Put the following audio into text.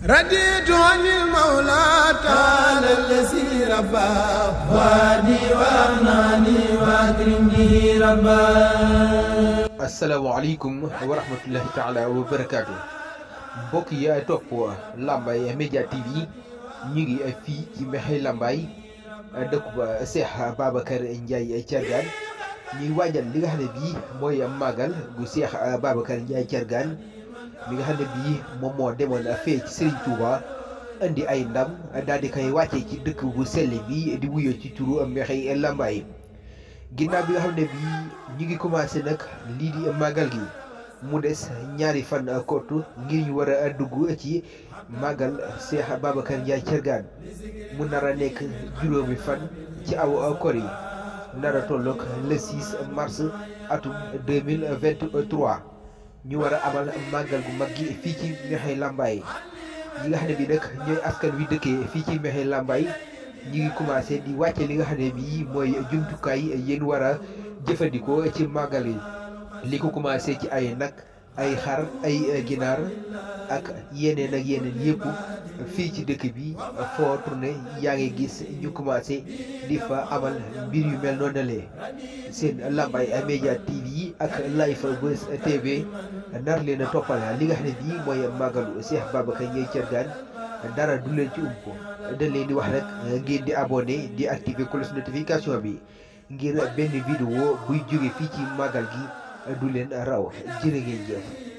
رديت عن المولى تعالى الذي ربى وادي وأغناني وأكرمني ربا. asalaamaaleykum wa rahmatullahi taala wa barakaatu mbokk yi topp Lambaye Média TV ñu ngi fii ci Mekhe Lambaye dëkk ba Cheikh Babacar Ndiaye Thiergane ñuy waajal li nga xam ne bii mooy màggal gu Cheikh Babacar Ndiaye Thiergane mi nga xam ne bii moom moo demoon fee ci Serigne Touba indi ay ndam daal di koy wàccee ci dëkk bu sell bi di wuyoo ci turu Mekhe Lambaye. ginnaaw bi nga xam ne bii ñu ngi commencé nag lii di màggal gi mu des ñaari fan kottu ngir ñu war a dugg ci màggal Cheikh Babacar Ndiaye Thiergane mu nar a nekk juróomi fan ci aw kor yi nar a tolloog le 6 mars atum 2023 ñu war a amal màggal gu mag gi fii ci Mekhe Lambaye ñi nga xam ne bii nag ñooy askan wi dëkkee fii ci Mekhe Lambaye ñi ngi commencé di wàcce li nga xam ne bii mooy jumtukaay yéen war a jëfandikoo ci màggal yi li ko commencé ci ay nag ay xar ay ginaar ak yeneen ak yeneen yëpp fii ci dëkk bi foo tourné yaa ngi gis ñu commencé di fa amal mbir yu mel noonu lee seen Lambaye Média TV ak Live Buzz TV nar leen a toppal li nga xam ne bii mooy màggalu Cheikh Babacar Ndiaye Thiergane dara du leen ci ump dañ leen di wax rek ngeen di abonné di activer cloche notification bi ngir benn vidéo buy jóge fii ci màggal gi du leen raw jërë ngeen jëf.